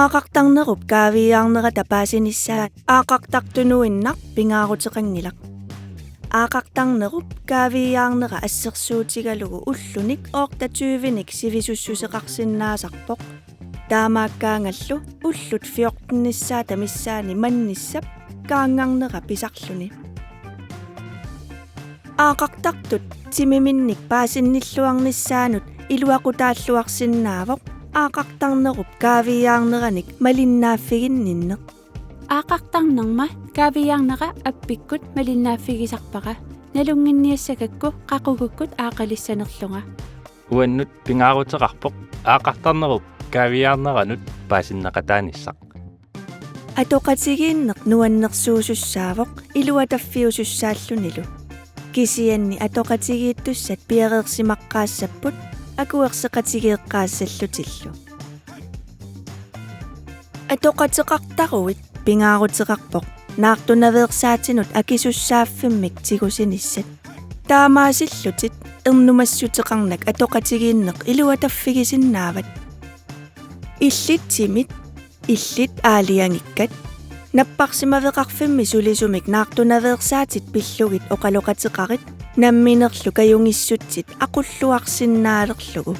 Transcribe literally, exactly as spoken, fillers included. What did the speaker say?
Aaqartarnerup kaaviiaarnerata paasinissaa aaqartartunuinnaq pingaaruteqanngilaq. Aaqartarnerup kaaviiaarnera assersuutigalugu ullunik otteogtyvenik sivisussuseqarsinnaasarpoq. Taamaakkaangallu ullut fjortenissaata missaani mannissap kaanngarnera pisarluni. Aaqartartut timiminnik paasinnilluarnissaanut iluaqutaalluarsinnaavoq aaqartarnerup kaaviiaarneranik malinnaaffiginninneq. Aaqartarnerma kaaviiaarnera appikkut malinnaaffigisarpara, nalunnginniassagakku qaqugukkut aaqalissanerlunga. Uannut pingaaruteqarpoq aaqartarnerup kaaviiaarneranut paasinneqataanissaq. Atoqatigiinneq nuannersuusussaavoq iluataffiusussaallunilu. Kisianni atoqatigiittussat piareersimaqqaassapput akuerseqatigeeqqaassallutillu. Atoqateqartaruit pingaaruteqarpoq naartunaveersaatinut akisussaaffimmik tigusinissat. Taamaasillutit ernumassuteqarnak atoqatigiinneq iluataffigisinnaavat. Illit timit, illit aalajangikkat, napparsimaveqarfimmi sulisumik naartunaveersaatit pillugit oqaloqateqarit, namminerlu kajungissutsit aqulluarsinnaalerlugu.